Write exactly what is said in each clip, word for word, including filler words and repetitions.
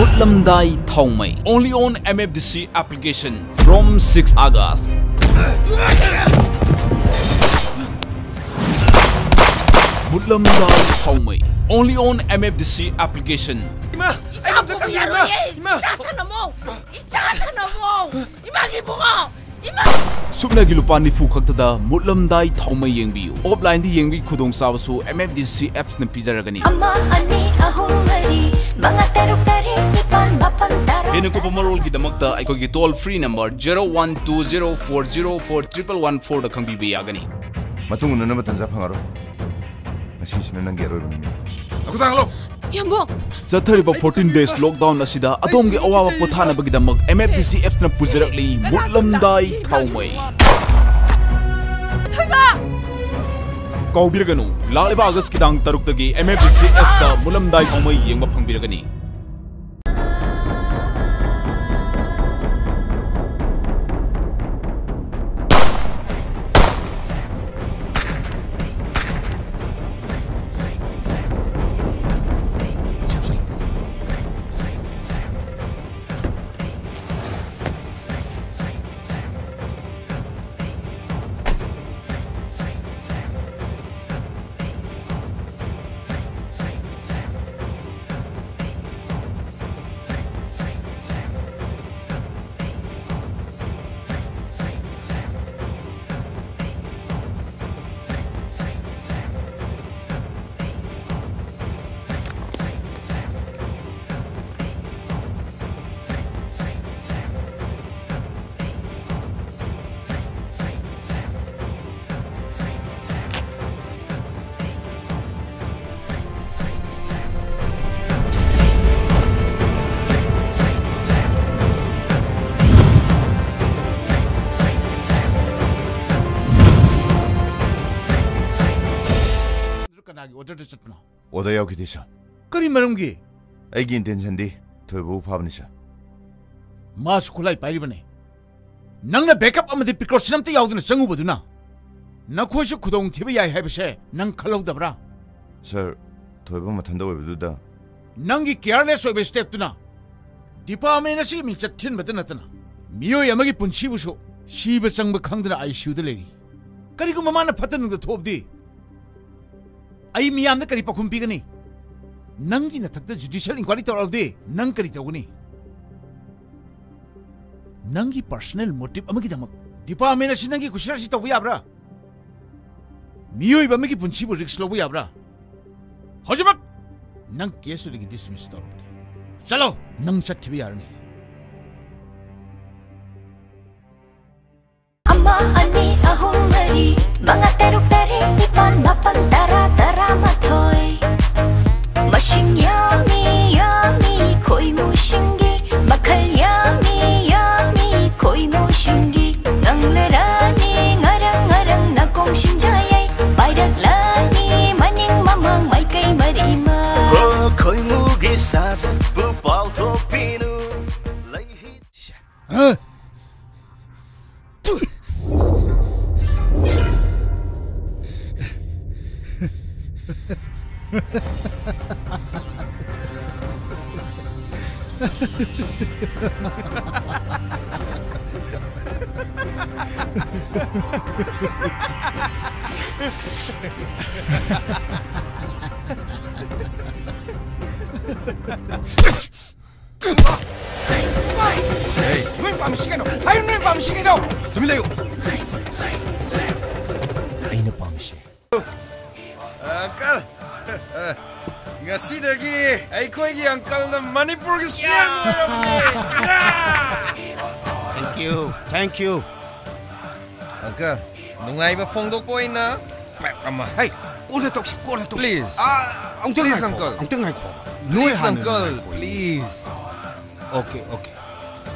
ꯃꯨꯠꯂꯝꯗꯥꯏ ꯊꯥꯎꯃꯩ, only on M F D C application from six August. ꯃꯨꯠꯂꯝꯗꯥꯏ ꯊꯥꯎꯃꯩ, only on M F D C application. ꯏꯃꯥ, ꯑꯩ ꯑꯝꯇ ꯄꯨꯕ ꯀꯞꯄꯤꯌꯨ, ꯏꯃꯥ, ꯌꯥꯔꯣꯏꯌꯦ꯫ ꯏꯃꯥ꯫ ꯏꯆꯥ ꯊꯅꯝꯃꯣ꯫ ꯏꯆꯥ ꯊꯅꯝꯃꯣ꯫ ꯏꯃꯥꯒꯤ ꯏꯕꯨꯡꯉꯣ꯫ ꯏꯃꯥ꯫ ꯁꯨꯞꯅꯒꯤ ꯂꯨꯄꯥ ꯅꯤꯐꯨ ꯈꯛꯇꯗ ꯃꯨꯠꯂꯝꯗꯥꯏ ꯊꯥꯎꯃꯩ ꯌꯦꯡꯕꯤꯌꯨ꯫ ꯑꯣꯐꯂꯥꯏꯟꯗ ꯌꯦꯡꯕꯒꯤ ꯈꯨꯗꯣꯡꯆꯥꯕꯁꯨ M F D C appsꯅ ꯄꯤꯖꯔꯒꯅꯤ꯫ ꯑꯃ ꯑꯅꯤ ꯑꯍꯨꯝ ꯃꯔꯤ ꯃꯉꯥ ꯇꯔꯨꯛ ꯇꯔꯦꯠ ꯅꯤꯄꯥꯜ ꯃꯥꯄꯜ ꯇꯔꯥ꯫ ꯍꯦꯟꯅ ꯀꯨꯞꯄ ꯃꯔꯣꯜꯒꯤꯗꯃꯛꯇ ꯑꯩꯈꯣꯏꯒꯤ toll free number zero one two zero four zero four triple one fourꯗ ꯈꯪꯕꯤꯕ ꯌꯥꯒꯅꯤ꯫ ꯃꯇꯨꯡ ꯎꯅꯅꯕ ꯇꯟꯖꯥ ꯐꯪꯉꯔꯣꯏ꯫ ꯉꯁꯤꯁꯤꯅ ꯅꯪꯒꯤ ꯑꯔꯣꯏꯕ ꯅꯨꯃꯤꯠ꯫ ꯅꯈꯨꯠ ꯊꯥꯡꯒꯠꯂꯣ꯫ ꯌꯥꯝꯕꯨꯡ꯫ ꯆꯠꯊꯔꯤꯕ fourteen days lockdown ꯑꯁꯤꯗ ꯑꯗꯣꯝꯒꯤ ꯑꯋꯥꯕ ꯄꯣꯊꯥꯅꯕꯒꯤꯗꯃꯛ M F D C appsꯅ ꯄꯨꯖꯔꯛꯂꯤ ꯃꯨꯠꯂꯝꯗꯥꯏ ꯊꯥꯎꯃꯩ꯫ ꯊꯣꯏꯕ꯫ ꯀꯥꯎꯕꯤꯔꯒꯅꯨ, ꯂꯥꯛꯂꯤꯕ ꯑꯥꯒꯁꯀꯤ ꯇꯥꯡ ꯇꯔꯨꯛꯇꯒꯤ M F D C appꯇ ꯃꯨꯠꯂꯝꯗꯥꯏ ꯊꯥꯎꯃꯩ ꯌꯦꯡꯕ ꯐꯪꯕꯤꯔꯒꯅꯤ꯫ ꯀꯅꯥꯒꯤ orderꯗ ꯆꯠꯄꯅꯣ? Order ꯌꯥꯎꯈꯤꯗꯦ, sir꯫ ꯀꯔꯤ ꯃꯔꯝꯒꯤ? ꯑꯩꯒꯤ intentionꯗꯤ ꯊꯣꯏꯕꯕꯨ ꯐꯥꯕꯅꯤ, sir꯫ ꯃꯥꯁꯨ ꯈꯨꯠꯂꯥꯏ ꯄꯥꯏꯔꯤꯕꯅꯦ꯫ ꯅꯪꯅ backup ꯑꯃꯗꯤ precaution ꯑꯝꯇ ꯌꯥꯎꯗꯅ ꯆꯪꯉꯨꯕꯗꯨꯅ ꯅꯈꯣꯏꯁꯨ ꯈꯨꯗꯣꯡꯊꯤꯕ ꯌꯥꯏ ꯍꯥꯏꯕꯁꯦ ꯅꯪ ꯈꯜꯍꯧꯗꯕ꯭ꯔꯥ? Sir, ꯊꯣꯏꯕ ꯃꯊꯟꯇ ꯑꯣꯏꯕꯗꯨꯗ꯫ ꯅꯪꯒꯤ careless ꯑꯣꯏꯕ stepꯇꯨꯅ Department ꯑꯁꯤꯒꯤ ꯃꯤꯡꯆꯠ ꯊꯤꯟꯕꯇ ꯅꯠꯇꯅ ꯃꯤꯑꯣꯏ ꯑꯃꯒꯤ ꯄꯨꯟꯁꯤꯕꯨꯁꯨ ꯁꯤꯕ ꯆꯪꯕ ꯈꯪꯗꯅ ICUꯗ ꯂꯩꯔꯤ꯫ ꯀꯔꯤꯒꯨꯝꯕ ꯃꯥꯅ ꯐꯠꯇ ꯅꯨꯡꯗ ꯊꯣꯛꯑꯕꯗꯤ ꯑꯩ ꯃꯤꯌꯥꯝꯗ ꯀꯔꯤ ꯄꯥꯎꯈꯨꯝ ꯄꯤꯒꯅꯤ? ꯅꯪꯒꯤ ꯅꯊꯛꯇ judicial inquiry ꯇꯧꯔꯛꯑꯕꯗꯤ ꯅꯪ ꯀꯔꯤ ꯇꯧꯒꯅꯤ? ꯅꯪꯒꯤ personal motive ꯑꯃꯒꯤꯗꯃꯛ department ꯑꯁꯤ ꯅꯪꯒꯤ ꯈꯨꯠꯁꯥ ꯑꯁꯤ ꯇꯧꯕ ꯌꯥꯕ꯭ꯔꯥ? ꯃꯤꯑꯣꯏꯕ ꯑꯃꯒꯤ ꯄꯨꯟꯁꯤꯕꯨ risk ꯂꯧꯕ ꯌꯥꯕ꯭ꯔꯥ? ꯍꯧꯖꯤꯛꯃꯛ ꯅꯪ caseꯇꯨꯗꯒꯤ dismiss ꯇꯧꯔꯕꯅꯤ꯫ ꯆꯠꯂꯣ, ꯅꯪ ꯆꯠꯈꯤꯕ ꯌꯥꯔꯅꯤ꯫ ꯑꯃ, ꯑꯅꯤ, ꯑꯍꯨꯝ, ꯃꯔꯤ, ꯃꯉꯥ, ꯇꯔꯨꯛ, ꯇꯔꯦꯠ, ꯅꯤꯄꯥꯜ, ꯃꯥꯄꯜ, ꯇꯔꯥ, ꯇꯔꯥꯃꯥꯊꯣꯏ꯫ ꯃꯁꯤꯡ ꯌꯥꯝꯃꯤ, ꯌꯥꯝꯃꯤ, ꯈꯣꯏꯃꯨꯁꯤꯡꯒꯤ ꯃꯈꯜ ꯌꯥꯝꯃꯤ, ꯌꯥꯝꯃꯤ, ꯈꯣꯏꯃꯨꯁꯤꯡꯒꯤ ꯉꯪꯂꯔꯥꯅꯤ, ꯉꯔꯪ ꯉꯔꯪ ꯅꯥꯀꯣꯡ ꯁꯤꯡꯖꯥ ꯌꯩ ꯄꯥꯏꯔꯛꯂꯅꯤ, ꯃꯅꯤꯡ ꯃꯃꯥꯡ ꯃꯥꯏꯀꯩ ꯃꯔꯤꯃꯛ꯫ ꯑꯣ, ꯈꯣꯏꯃꯨꯒꯤ ꯁꯥꯖꯠꯄꯨ ꯄꯥꯎꯊꯣꯛꯄꯤꯅꯨ, ꯂꯩꯍꯤ꯫ ꯍꯥ? ꯅꯣꯏ ꯄꯥꯝꯃꯤꯁꯤ ꯀꯩꯅꯣ? ꯍꯥꯏꯌꯨ, ꯅꯣꯏ ꯄꯥꯝꯃꯤꯁꯤ ꯀꯩꯅꯣ? ꯇꯨꯃꯤꯟ ꯂꯩꯌꯨ꯫ ꯑꯩꯅ ꯄꯥꯝꯃꯤꯁꯦ꯫ Uncle, ꯉꯁꯤꯗꯒꯤ ꯑꯩꯈꯣꯏꯒꯤ uncleꯅ ꯃꯅꯤꯄꯨꯔꯒꯤ CM ꯑꯣꯏꯔꯕꯅꯦ꯫ Thank you, thank you. Uncle, ꯅꯨꯡꯉꯥꯏꯕ ꯐꯣꯡꯗꯣꯛꯄ ꯑꯣꯏꯅ pack ꯑꯃ꯫ ꯍꯩ, ꯀꯣꯟꯅ ꯇꯧꯁꯤ, ꯀꯣꯟꯅ ꯇꯧꯁꯤ꯫ Please. ꯑꯥ, ꯑꯃꯨꯛꯇ Please, ꯉꯥꯏꯈꯣ, uncle. ꯑꯃꯨꯛꯇ ꯉꯥꯏꯈꯣ꯫ ꯅꯣꯏ please, ꯍꯥꯟꯅ uncle, ꯉꯥꯏꯈꯣ꯫ Please. Okay, okay.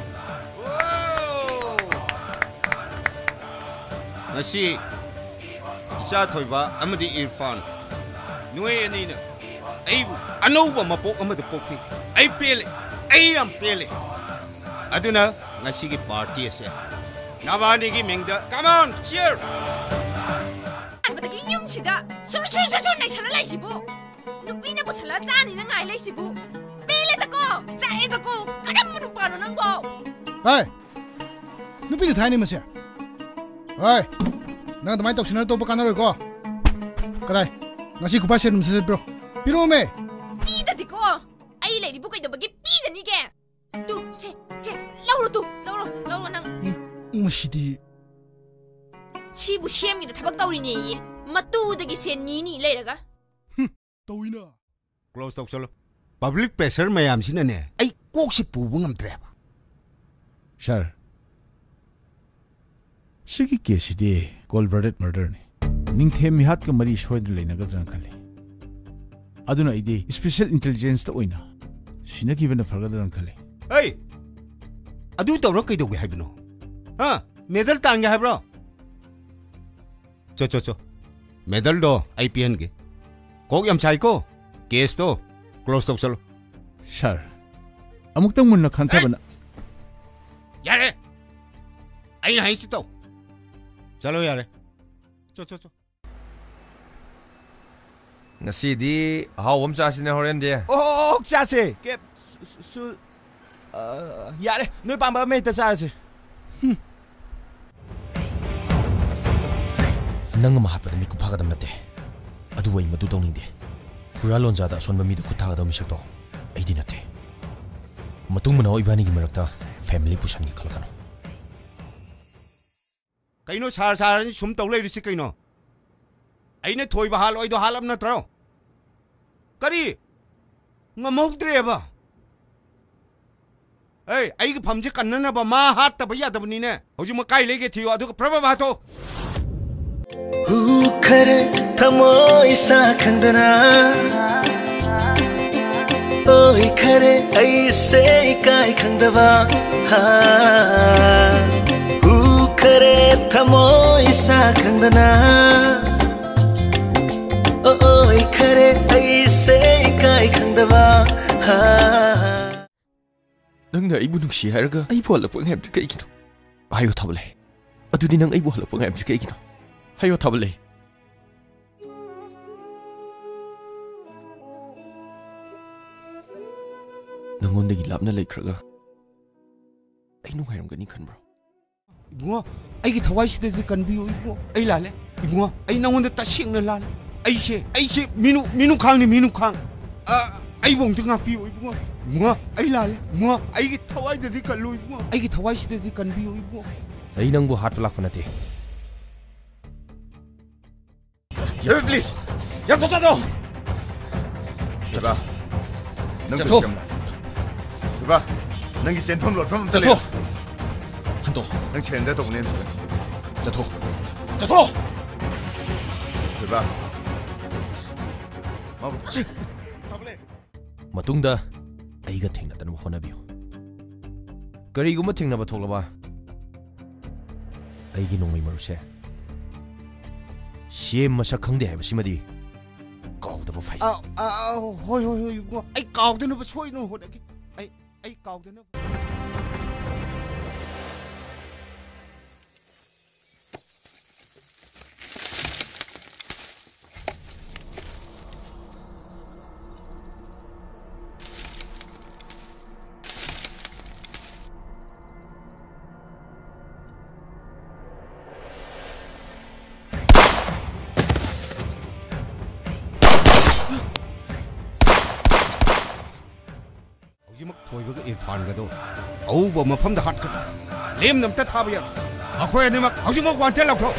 Wow! ꯉꯁꯤ ꯏꯆꯥ ꯊꯣꯏꯕ ꯑꯃꯗꯤ ꯏꯔꯐꯥꯟ, ꯅꯣꯏ ꯑꯅꯤꯅ ꯑꯩꯕꯨ ꯑꯅꯧꯕ ꯃꯄꯣꯛ ꯑꯃꯗ ꯄꯣꯛꯄꯤ꯫ ꯑꯩ ꯄꯦꯜꯂꯦ, ꯑꯩ ꯌꯥꯝ ꯄꯦꯜꯂꯦ꯫ ꯑꯗꯨꯅ ꯉꯁꯤꯒꯤ party ꯑꯁꯦ ꯅꯕꯥꯅꯤꯒꯤ ꯃꯤꯡꯗ, come on, cheers! ꯑꯍꯥꯟꯕꯗꯒꯤ ꯌꯨꯝꯁꯤꯗ ꯁꯨꯔ ꯁꯨꯔ ꯁꯨꯔ ꯁꯨꯔ ꯅꯩꯁꯜꯂ ꯂꯩꯁꯤꯕꯨ, ꯅꯨꯄꯤꯅ ꯄꯨꯁꯜꯂ ꯆꯥꯅꯤꯅ ꯉꯥꯏ ꯂꯩꯁꯤꯕꯨ, ꯄꯦꯜꯂꯦꯗꯀꯣ, ꯆꯥꯛꯑꯦꯗꯀꯣ, ꯀꯔꯝ ꯅꯪꯕꯣ? ꯍꯥꯏ! ꯅꯨꯄꯤꯗ ꯊꯥꯏꯅꯤ ꯃꯁꯦ꯫ ꯍꯣꯏ! ꯅꯪ ꯑꯗꯨꯃꯥꯏꯅ ꯇꯧꯁꯤꯟꯅ ꯇꯣꯛꯄ ꯀꯥꯟꯅꯔꯣꯏꯀꯣ꯫ ꯀꯗꯥꯏ? ꯉꯁꯤ ꯈꯨꯄꯥ ꯁꯦꯟ ꯑꯗꯨꯝ ꯁꯠꯆꯠꯄ꯭ꯔꯣ? ꯄꯤꯔꯛꯑꯣꯃꯦ! ꯄꯤꯗꯗꯤꯀꯣ! ꯑꯩ ꯂꯩꯔꯤꯕꯨ ꯀꯩꯗꯧꯕꯒꯤ ꯄꯤꯗꯅꯤꯒꯦ? ꯇꯨ, ꯁꯦ, ꯁꯦ, ꯂꯧꯔꯣ ꯇꯨ, ꯂꯧꯔꯣ, ꯂꯧꯔꯣ ꯅꯪ꯫ ꯎꯝ, ꯃꯁꯤꯗꯤ꯫ ꯁꯤꯕꯨ ꯁꯦꯝꯒꯤꯗ ꯊꯕꯛ ꯇꯧꯔꯤꯅꯦꯌꯦ꯫ ꯃꯇꯨꯗꯒꯤ ꯁꯦꯟ ꯅꯤ ꯅꯤ ꯂꯩꯔꯒ꯫ ꯇꯧꯏꯅ꯫ Close ꯇꯧꯁꯜꯂꯣ꯫ Public pressure ꯃꯌꯥꯝꯁꯤꯅꯅꯦ, ꯑꯩ ꯀꯣꯛꯁꯤ ꯄꯨꯕ ꯉꯝꯗ꯭ꯔꯦꯕ꯫ Sir, ꯁꯤꯒꯤ case ꯁꯤꯗꯤ cold blooded murder ꯅꯤ꯫ ꯅꯤꯡꯊꯦꯝ ꯃꯤꯍꯥꯠꯀ ꯃꯔꯤ ꯁꯣꯏꯗꯅ ꯂꯩꯅꯒꯗ꯭ꯔꯅ ꯈꯜꯂꯤ꯫ ꯑꯗꯨꯅ ꯑꯩꯗꯤ special intelligence ꯇ ꯑꯣꯏꯅ ꯁꯤꯟꯅꯈꯤꯕꯅ ꯐꯒꯗ꯭ꯔꯅ ꯈꯜꯂꯤ꯫ ꯍꯩ! ꯑꯗꯨ ꯇꯧꯔ ꯀꯩꯗꯧꯒꯦ ꯍꯥꯏꯕꯅꯣ? ꯍꯥ? Medal ꯇꯥꯟꯒꯦ ꯍꯥꯏꯕ꯭ꯔꯣ? ꯆꯣ, ꯆꯣ, ꯆꯣ꯫ Medal ꯗꯣ ꯑꯩ ꯄꯤꯍꯟꯒꯦ꯫ ꯀꯣꯛ ꯌꯥꯝ ꯁꯥꯏꯀꯣ꯫ Case ꯇꯣ close ꯇꯧꯁꯜꯂꯣ꯫ Sir, ꯑꯃꯨꯛꯇꯪ ꯃꯨꯟꯅ ꯈꯟꯊꯕꯅ꯫ ꯌꯥꯔꯦ! ꯑꯩꯅ ꯍꯥꯏꯁꯤ ꯇꯧ꯫ ꯆꯠꯂꯣ ꯌꯥꯔꯦ꯫ ꯆꯣ, ꯆꯣ, ꯆꯣ꯫ ꯉꯁꯤꯗꯤ ꯑꯍꯥꯎꯕ ꯑꯃ ꯆꯥꯁꯤꯅꯦ ꯍꯣꯔꯦꯟꯗꯤ꯫ ꯑꯣ, ꯆꯥꯁꯦ꯫ ꯀꯦꯞ, ꯁꯨ-, ꯁꯨ-, ꯁꯨ-, ꯑ, ꯌꯥꯔꯦ, ꯅꯣꯏ ꯄꯥꯝꯕ ꯑꯃ ꯍꯦꯛꯇ ꯆꯥꯔꯁꯦ꯫ ꯍꯨꯝ꯫ ꯅꯪ ꯑꯃ ꯍꯥꯠꯄꯗ ꯃꯤꯀꯨꯞ ꯐꯥꯒꯗꯕ ꯅꯠꯇꯦ꯫ ꯑꯗꯨꯕꯨ ꯑꯩ ꯃꯗꯨ ꯇꯧꯅꯤꯡꯗꯦ꯫ ꯍꯨꯔꯥꯟ ꯂꯣꯟꯖꯥꯗ ꯑꯁꯣꯟꯕ ꯃꯤꯗ ꯈꯨꯠ ꯊꯥꯒꯗꯕ ꯃꯤꯁꯛꯇꯣ ꯑꯩꯗꯤ ꯅꯠꯇꯦ꯫ ꯃꯇꯨꯡ ꯃꯅꯥꯎ ꯏꯕꯥꯅꯤꯒꯤ ꯃꯔꯛꯇ family ꯄꯨꯁꯟꯒꯦ ꯈꯜꯂꯛꯀꯅꯨ꯫ ꯀꯩꯅꯣ ꯁꯥꯔ ꯁꯥꯔ ꯍꯥꯏꯅ ꯁꯨꯝ ꯇꯧ ꯂꯩꯔꯤꯁꯤ ꯀꯩꯅꯣ? ꯑꯩꯅ ꯊꯣꯏꯕ ꯍꯥꯠꯂꯣꯏꯗꯣ ꯍꯥꯠꯂꯕ ꯅꯠꯇ꯭ꯔꯣ? ꯀꯔꯤ? ꯉꯝꯍꯧꯗ꯭ꯔꯦꯕ? ꯑꯦ, ꯑꯩꯒꯤ ꯐꯝꯁꯦ ꯀꯟꯅꯅꯕ ꯃꯥ ꯍꯥꯠꯇꯕ ꯌꯥꯗꯕꯅꯤꯅꯦ꯫ ꯍꯧꯖꯤꯛꯃꯛ ꯀꯥꯏ ꯂꯩꯒꯦ ꯊꯤꯌꯣ, ꯑꯗꯨꯒ ꯄ꯭ꯔꯕ ꯍꯥꯠꯇꯣ꯫ ꯎꯈꯔꯦ ꯊꯃꯣꯏ ꯏꯁꯥ ꯈꯪꯗꯅ, ꯑꯣꯏꯈꯔꯦ ꯑꯩꯁꯦ ꯏꯀꯥꯏ ꯈꯪꯗꯕ꯫ ꯍꯥ, ꯎꯈꯔꯦ ꯊꯃꯣꯏ ꯏꯁꯥ ꯈꯪꯗꯅ, ꯑꯣꯏꯈꯔꯦ ꯑꯩꯁꯦ ꯏꯀꯥꯏ ꯈꯪꯗꯕ꯫ ꯍꯥ꯫ ꯅꯪꯅ ꯑꯩꯕꯨ ꯅꯨꯡꯁꯤ ꯍꯥꯏꯔꯒ ꯑꯩꯕꯨ ꯍꯜꯂꯛꯄ ꯉꯥꯏꯕꯗꯤ ꯀꯩꯒꯤꯅꯣ? ꯍꯥꯏꯌꯣ ꯊꯥꯕꯂꯩ꯫ ꯑꯗꯨꯗꯤ ꯅꯪ ꯑꯩꯕꯨ ꯍꯜꯂꯛꯄ ꯉꯥꯏꯕꯗꯤ ꯀꯩꯒꯤꯅꯣ? ꯍꯥꯏꯌꯣ ꯊꯥꯕꯂꯩ꯫ ꯅꯪꯉꯣꯟꯗꯒꯤ ꯂꯥꯞꯅ ꯂꯩꯈ꯭ꯔꯒ ꯑꯩ ꯅꯨꯡꯉꯥꯏꯔꯝꯒꯅꯤ ꯈꯟꯕ꯭ꯔꯣ? ꯏꯕꯨꯡꯉꯣ, ꯑꯩꯒꯤ ꯊꯋꯥꯏꯁꯤꯗꯗꯤ ꯀꯟꯕꯤꯌꯨ ꯏꯕꯨꯡꯉꯣ꯫ ꯑꯩ ꯂꯥꯜꯂꯦ ꯏꯕꯨꯡꯉꯣ, ꯑꯩ ꯅꯉꯣꯟꯗ ꯇꯁꯦꯡꯅ ꯂꯥꯜꯂꯦ꯫ ꯑꯩꯁꯦ, ꯑꯩꯁꯦ ꯃꯤꯅꯨ, ꯃꯤꯅꯨꯈꯥꯡꯅꯤ, ꯃꯤꯅꯨꯈꯥꯡ꯫ ꯑ, ꯑꯩꯕꯨ ꯑꯝꯇ ꯉꯥꯛꯄꯤꯌꯨ ꯏꯕꯨꯡꯉꯣ꯫ ꯏꯕꯨꯡꯉꯣ, ꯑꯩ ꯂꯥꯜꯂꯦ ꯏꯕꯨꯡꯉꯣ, ꯑꯩꯒꯤ ꯊꯋꯥꯏꯗꯗꯤ ꯀꯜꯂꯨ ꯏꯕꯨꯡꯉꯣ, ꯑꯩꯒꯤ ꯊꯋꯥꯏꯁꯤꯗꯗꯤ ꯀꯟꯕꯤꯌꯨ ꯏꯕꯨꯡꯉꯣ꯫ ꯑꯩ ꯅꯪꯕꯨ ꯍꯥꯠꯄ ꯂꯥꯛꯄ ꯅꯠꯇꯦ꯫ ꯄ꯭ꯂꯤꯖ, ꯌꯥꯝ ꯊꯣꯛ ꯆꯠꯂꯣ꯫ ꯕꯦꯕꯥ, ꯅꯪ ꯆꯠꯊꯣꯛ꯫ ꯇꯧꯔꯤꯁꯦ ꯌꯥꯝꯅ, ꯕꯦꯕꯥ, ꯅꯪꯒꯤ ꯆꯦꯟꯐꯝ ꯂꯣꯠꯐꯝ ꯑꯝꯇ ꯂꯩ꯫ ꯆꯠꯊꯣꯛ꯫ ꯍꯟꯗꯣꯛ꯫ ꯅꯪ ꯁꯔꯦꯟꯗꯔ ꯇꯧꯅꯦ꯫ ꯆꯠꯊꯣꯛ꯫ ꯆꯠꯊꯣꯛ꯫ ꯕꯦꯕꯥ, ꯃꯥꯕꯨ ꯃꯇꯨꯡꯗ ꯑꯩꯒ ꯊꯦꯡꯅꯗꯅꯕ ꯍꯣꯠꯅꯕꯤꯌꯨ꯫ ꯀꯔꯤꯒꯨꯝꯕ ꯊꯦꯡꯅꯕ ꯊꯣꯛꯂꯕ, ꯑꯩꯒꯤ ꯅꯣꯡꯃꯩ ꯃꯔꯨꯁꯦ ꯁꯤ ꯑꯦꯝ ꯃꯁꯛ ꯈꯪꯗꯦ ꯍꯥꯏꯕꯁꯤꯃꯗꯤ ꯀꯥꯎꯗꯕ ꯐꯩ꯫ ꯑꯥ, ꯑꯥ, ꯑꯥ, ꯍꯣꯏ, ꯍꯣꯏ, ꯍꯣꯏ, ꯏꯕꯨꯡꯉꯣ꯫ ꯑꯩ ꯀꯥꯎꯗꯅꯕ ꯁꯣꯏꯗꯅ ꯍꯣꯠꯅꯒꯦ꯫ ꯑꯩ, ꯑꯩ ꯀꯥꯎꯗꯅꯕ꯫ ꯍꯧꯖꯤꯛꯃꯛ ꯊꯣꯏꯕꯒ ꯏꯔꯐꯥꯟꯒꯗꯣ ꯑꯎꯕ ꯃꯐꯝꯗ ꯍꯥꯠꯀꯗꯧ꯫ ꯂꯦꯝꯅ ꯑꯝꯇ ꯊꯥꯕ ꯌꯥꯔꯣꯏ꯫ ꯃꯈꯣꯏ ꯑꯅꯤꯃꯛ ꯍꯧꯖꯤꯛꯃꯛ ꯋꯥꯟꯇꯦꯠ ꯂꯥꯎꯊꯣꯛ꯫